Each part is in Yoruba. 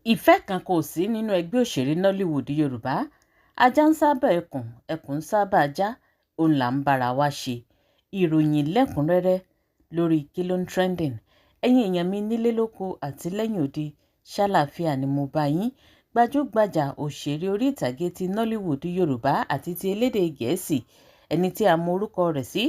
Ìfẹ́ kan kò sí nínú ẹgbẹ́ òṣèré Nollywood Yorùbá. Ajá ń sábà ẹkùn, ẹkùn ń sábà ajá, òun là ń bára wa ṣe. Ìròyìn lẹ́kùnrẹ́rẹ́ lórí Kí ló ń trending. Ẹ̀yin èèyàn mi nílé lóko àti lẹ́yìn odi, ṣàlàáfíà ni mo bá yín. Gbajúgbajà òṣèré orí ìtàgé ti Nollywood Yorùbá àti ti elédè Gẹ̀ẹ́sì, ẹni tí a mọ orúkọ rẹ̀ sí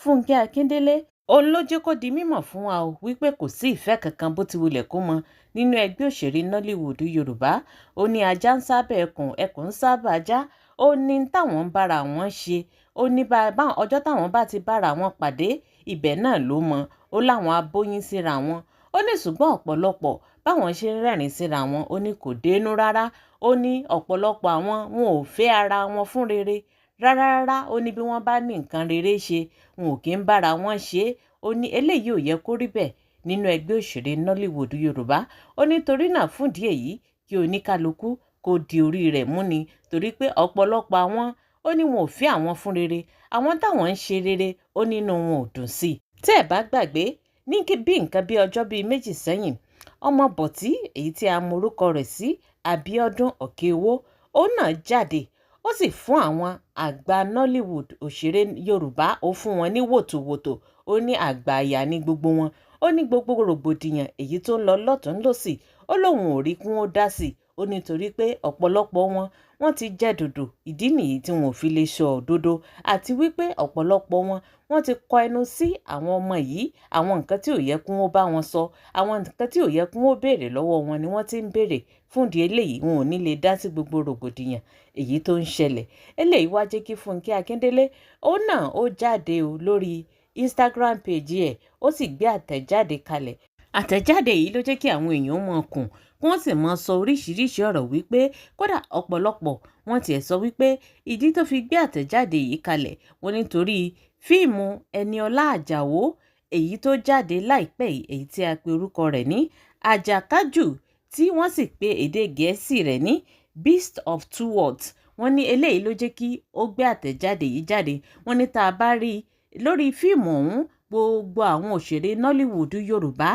Fúnkẹ́ Akíndélé, òun ló jẹ́ kó di mímọ̀ fún wa o wípé kò sí ìfẹ́ kankan bó ti wulẹ̀ kó mọ nínú ẹgbẹ́ òṣèré Nollywood Yorùbá. Ó ní ajá ń sábà ẹkùn, ẹkùn ń sábà ajá. Ó ní táwọn ń bára wọn ṣe. Ó ní ọjọ́ táwọn bá ti bára wọn pàdé, ibẹ̀ náà ló mọ. Ó láwọn abóyín síra wọn. Ó ní ṣùgbọ́n ọ̀pọ̀lọpọ̀ báwọn ṣe ń rẹ́rìn síra wọn, ó ní kò dénú rárá. Ó ní ọ̀pọ̀lọpọ̀ àwọn wọn ò fẹ́ ara wọn fún rere rárá rárá. Ó ní bí wọ́n bá ní nǹkan rere ṣe, wọn ò kí ń bára wọn ṣe. Ó ní eléyìí ò yẹ kó rí bẹ́ẹ̀ nínú ẹgbẹ́ òṣèré Nollywood Yorùbá. Ó ní torí náà, fúndìí èyí, kí oníkálukú kó di orí rẹ̀ mú ni, torí pé ọ̀pọ̀lọpọ̀ àwọn, ó ní wọn ò fẹ́ àwọn fún rere. Àwọn táwọn ń ṣe rere, ó nínú wọn ò dùn sí i. Tẹ́ ẹ̀ bá gbàgbé, ní bí nǹkan bí ọjọ́ bíi 2 sẹ́yìn, ọmọ bọ̀tí èyí tí a mọ orúkọ rẹ̀ sí Abíọ́dún Òkèowó, òun náà jáde, ó sì fún àwọn àgbà Nollywood òṣèré Yorùbá, ó fún wọn ní wòtòwòtò. Ó ní àgbà àyà ní gbogbo wọn. Ó ní gbogbo rògbòdìyàn èyí tó ń lọ lọ́tùn lọ́sì, ó lóun ò rí kí wọ́n dá sí i. Ó nítorí pé ọ̀pọ̀lọpọ̀ wọn, wọ́n ti jẹ́ dòdò, ìdí nìyí tí wọn ò fi lè sọ òdodo, àti wípé ọ̀pọ̀lọpọ̀ wọn, wọ́n ti kọ ẹnu sí àwọn ọmọ yìí. Àwọn nǹkan tí ò yẹ kí wọ́n bá wọn sọ, àwọn nǹkan tí ò yẹ kí wọ́n béèrè lọ́wọ́ wọn ni wọ́n ti ń béèrè. Fún ìdí eléyìí, wọn ò ní lè dá sí gbogbo rògbòdìyàn èyí tó ń ṣẹlẹ̀. Eléyìí wá jẹ́ kí Fúnkẹ́ Akíndélé, ó náà ó jáde o lórí Instagram page ẹ̀, ó sì gbé àtẹ̀jáde kalẹ̀. Àtẹ̀jáde yìí ló jẹ́ kí àwọn èèyàn mọ̀ kùn, kí wọ́n sì máa sọ oríṣiríṣi ọ̀rọ̀, wípé kódà ọ̀pọ̀lọpọ̀ wọ́n tiẹ̀ sọ wípé ìdí tó fi gbé àtẹ̀jáde yìí kalẹ̀, wọ́n nítorí fíìmù Ẹniọlá Àjàó èyí tó jáde láìpẹ́ yìí, èyí tí a pe orúkọ rẹ̀ ní Àjàkájù, tí wọ́n sì pe èdè Gẹ̀ẹ́sì rẹ̀ ní Beast of Two Worlds. Wọ́n ní eléyìí ló jẹ́ kí ó gbé àtẹ̀jáde yìí jáde. Wọ́n ní tá a bá rí i lórí fíìmù ọ̀hún, gbogbo àwọn òṣèré Nollywood Yorùbá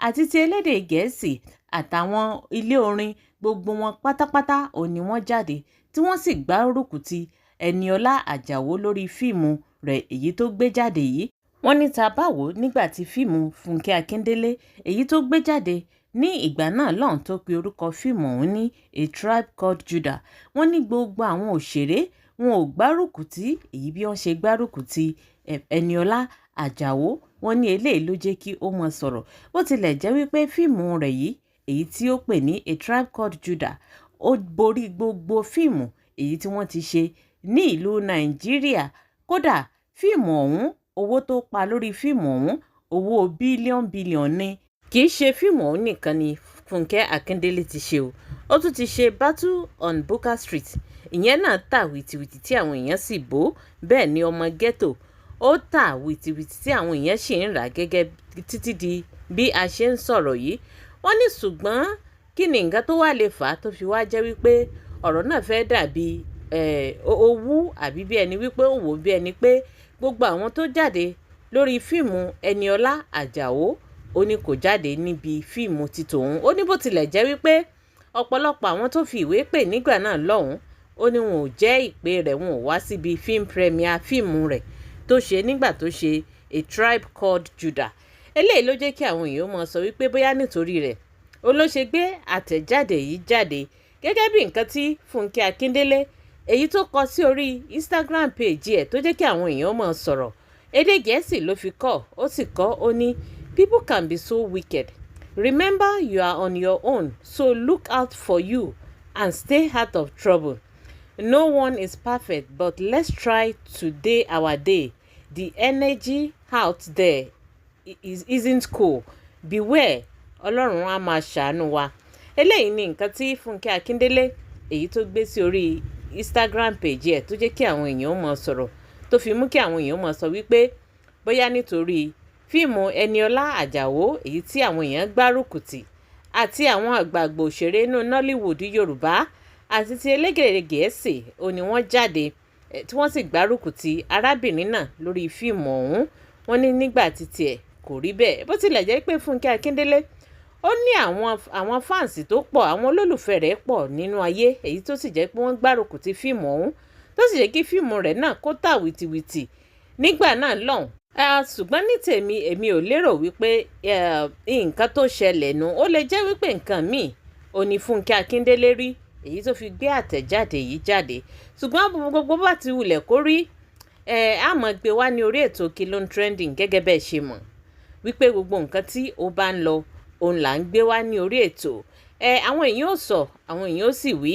àti ti elédè Gẹ̀ẹ́sì àtàwọn ilé orin, gbogbo wọn pátápátá ò ní wọ́n jáde, tí wọ́n sì gbárùkù ti Ẹniọlá Àjàó lórí fíìmù rẹ̀ èyí tó gbé jáde yìí. Wọ́n ní tá a bá wò ó, nígbà tí fíìmù Fúnkẹ́ Akíndélé èyí tó gbé jáde ní ìgbà náà lọ́hùn, tó pe orúkọ fíìmù ọ̀hún ní A Tribe Called Judah, wọ́n ní gbogbo àwọn òṣèré wọn ò gbárùkù tí èyí bí wọ́n ṣe gbárùkù ti Ẹniọlá Àjàó. Wọ́n ní eléyìí ló jẹ́ kí ó mọ sọ̀rọ̀. Bó tilẹ̀ jẹ́ wípé fíìmù rẹ̀ yìí, èyí tí ó pè ní A Tribe Called Judah, ó borí gbogbo fíìmù èyí tí wọ́n ti ṣe ní ìlú Nàìjíríà. Kódà fíìmù ọ̀hún, owó tó pa lórí fíìmù ọ̀hún, owó bílíọ̀n bílíọ̀n ni. Kì í ṣe fíìmù ọ̀hún nìkan ni Fúnkẹ́ Akíndélé ti ṣe o. Ó tún ti ṣe Battle on Bukka Street, ìyẹn náà tà wìtìwìtì tí àwọn èèyàn sì bò. Bẹ́ẹ̀ ni Ọmọ Ghetto, ó tà wìtìwìtì tí àwọn èèyàn sì ń rà gẹ́gẹ́ títí di bí a ṣe ń sọ̀rọ̀ yìí. Wọ́n ní ṣùgbọ́n kí ni nǹkan tó wá lè fà á tó fi wá jẹ́ wípé ọ̀rọ̀ náà fẹ́ dàbí owú, àbí bí ẹni wípé ó wò bí ẹni pé gbogbo àwọn tó jáde lórí fíìmù Ẹniọlá Àjàó, ó ní kò jáde níbi fíìmù ti tòun? Ó ní bó tilẹ̀ jẹ́ wípé ọ̀pọ̀lọpọ̀ àwọn tó fi ìwé pè nígbà náà lọ́hùn, ó ní wọn ò jẹ́ ìpè rẹ̀, wọn ò wá síbi film premiere fíìmù rẹ̀ tó ṣe nígbà tó ṣe A Tribe Called Judah. Eléyìí ló jẹ́ kí àwọn èèyàn máa sọ wípé bóyá nítorí rẹ̀ ó ló ṣe gbé àtẹ̀jáde yìí jáde. Gẹ́gẹ́ bí nǹkan tí Fúnkẹ́ Akíndélé èyí tó kọ sí orí Instagram page ẹ̀ tó jẹ́ kí àwọn èèyàn máa sọ̀rọ̀, èdè Gẹ̀ẹ́sì ló fi kọ. Ó sì kọ, ó ní, "People can be so wicked. Remember, you are on your own, so look out for you and stay out of trouble. No one is perfect, but let's try to day our day. The energy out there isn't cool. Beware." Ọlọ́run á máa ṣàánú wa. Eléyìí ni nǹkan tí Fúnkẹ́ Akíndélé èyí tó gbé sí orí Instagram page ẹ̀ tó jẹ́ kí àwọn èèyàn máa sọ̀rọ̀, tó fi mú kí àwọn èèyàn máa sọ wípé bóyá nítorí fíìmù Ẹniọlá Àjàó èyí tí àwọn èèyàn gbárùkù tì àti àwọn àgbààgbà òṣèré inú Nollywood Yorùbá àti ti elédè Gẹ̀ẹ́sì, ó ní wọ́n jáde tí wọ́n sì gbárùkù ti arábìnrin náà lórí fíìmù ọ̀hún, wọ́n ní nígbà títí ẹ̀ kò rí bẹ́ẹ̀. Bó tilẹ̀ jẹ́ pé Fúnkẹ́ Akíndélé Ó ní àwọn fans tó pọ̀, àwọn olólùfẹ́ rẹ̀ pọ̀ nínú ayé, èyí tó sì jẹ́ pé wọ́n gbárùkù ti fíìmù ọ̀hún, tó sì jẹ́ kí fíìmù rẹ̀ náà kó tà wìtìwìtì nígbà náà lọ́hùn. Ṣùgbọ́n ní tèmi, èmi ò lérò wípé nǹkan tó ṣẹlẹ̀ nù. Ó lè jẹ́ wípé nǹkan míì ò ní Fúnkẹ́ Akíndélé rí èyí tó fi gbé àtẹ̀jáde yìí jáde. Ṣùgbọ́n gbogbo bá ti wulẹ̀ kó rí, á mọ̀ gbé wá ní orí ètò Kí Ló ń Trending. Gẹ́gẹ́ bẹ́ẹ̀ ṣe mọ̀ wípé gbogbo nǹkan tí ó bá ń lọ, òun là ń gbé wá ní orí ètò. Àwọn èèyàn ò sọ, àwọn èèyàn ò sì wí.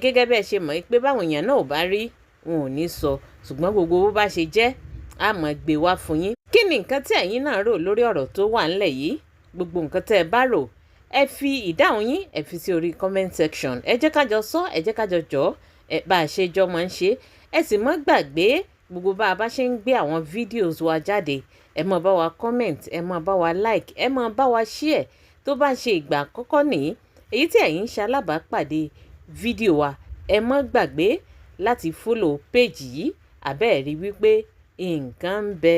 Gẹ́gẹ́ bẹ́ẹ̀ ṣe mọ̀ pé báwọn èèyàn náà ò bá rí, wọn ò ní sọ. Ṣùgbọ́n gbogbo bó bá ṣe jẹ́, á mọ̀ gbé wá fún yín. Kí ni nǹkan tí ẹ̀yin náà rò lórí ọ̀rọ̀ tó wà ńlẹ̀ yìí? Gbogbo nǹkan tẹ́ ẹ bá rò, ẹ fi ìdáhùn yín, ẹ fi sí orí comment section. Ẹ jẹ́ ká jọ sọ, ẹ jẹ́ ká jọ jọ ẹ bá a ṣe jọ máa ń ṣe. Ẹ sì má gbàgbé, gbogbo bá a bá ṣe ń gbé àwọn videos wa jáde, ẹ máa bá wa comment, ẹ máa bá wa like, ẹ máa bá wa share. Tó bá ṣe ìgbà àkọ́kọ́ nìyí èyí tí ẹ̀yin ń ṣe alábàápàdé fídíò wa, ẹ má gbàgbé láti follow page yìí. Àbẹ́ẹ̀rí wípé nǹkan ń bẹ.